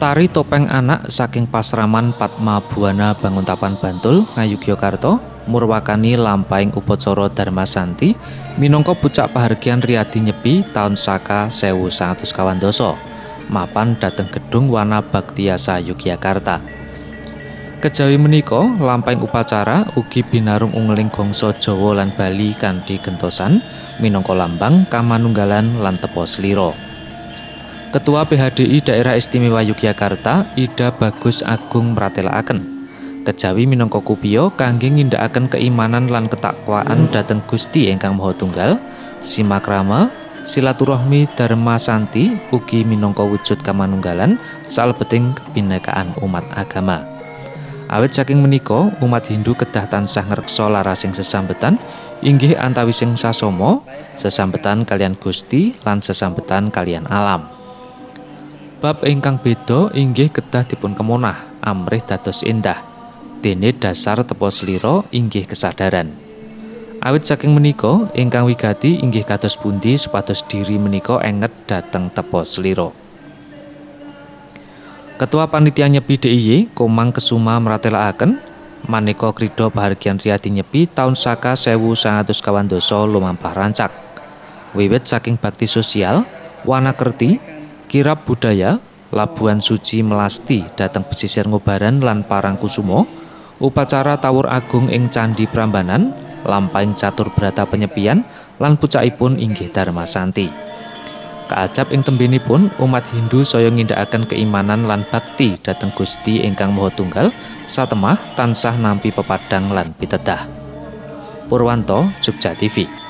Tari topeng anak saking pasraman Padma Buana Banguntapan Bantul, Ngayogyakarta, murwakani lampahing upacara Dharma Santi minangka pucak pahargyan Riyadi Nyepi taun Saka 1912 mapan dhateng Gedung Wana Baktiyasa Yogyakarta. Kejawi menika lampahing upacara ugi binarung ungeling gongso Jawa lan Bali kanthi gentosan minangka lambang kamanunggalan lan tepa slira. Ketua PHDI Daerah Istimewa Yogyakarta, Ida Bagus Agung mratelakaken kejawi minangka kupiya kangge nindakaken keimanan lan ketakwaan dhateng Gusti ingkang Maha Tunggal, simakrama, silaturahmi Dharma Santi ugi minangka wujud kamanunggalan salebeting kebinekaan umat agama. Awit saking menika umat Hindu kedah tansah ngreksa larasing sesambetan inggih antawising sasama, sesambetan kaliyan Gusti lan sesambetan kaliyan alam. Bab ingkang beda inggih kedah dipun kemonah amrih dados endah. Dene dasar tepa slira inggih kesadaran. Awit saking menika ingkang wigati inggih kados pundi supados diri menika enget dhateng tepa slira. Ketua Panitia Nyepi DIY Komang Kesuma mratelakaken maneka krida pahargyan Riyadi Nyepi taun Saka 1912 lumampah rancak. Wiwit saking bakti sosial, wanakerti, kirab budaya, Labuan Suci Melasti dhateng pesisir Ngobaran lan Parangkusumo, upacara tawur agung ing Candhi Prambanan, lampahing catur brata penyepian lan pucakipun inggih Dharma Santi. Kaajab ing tembenipun umat Hindu saya nindakaken keimanan lan bakti dhateng Gusti ingkang Maha Tunggal satemah tansah nampi pepadang lan pitedah. Purwanto, Jogja TV.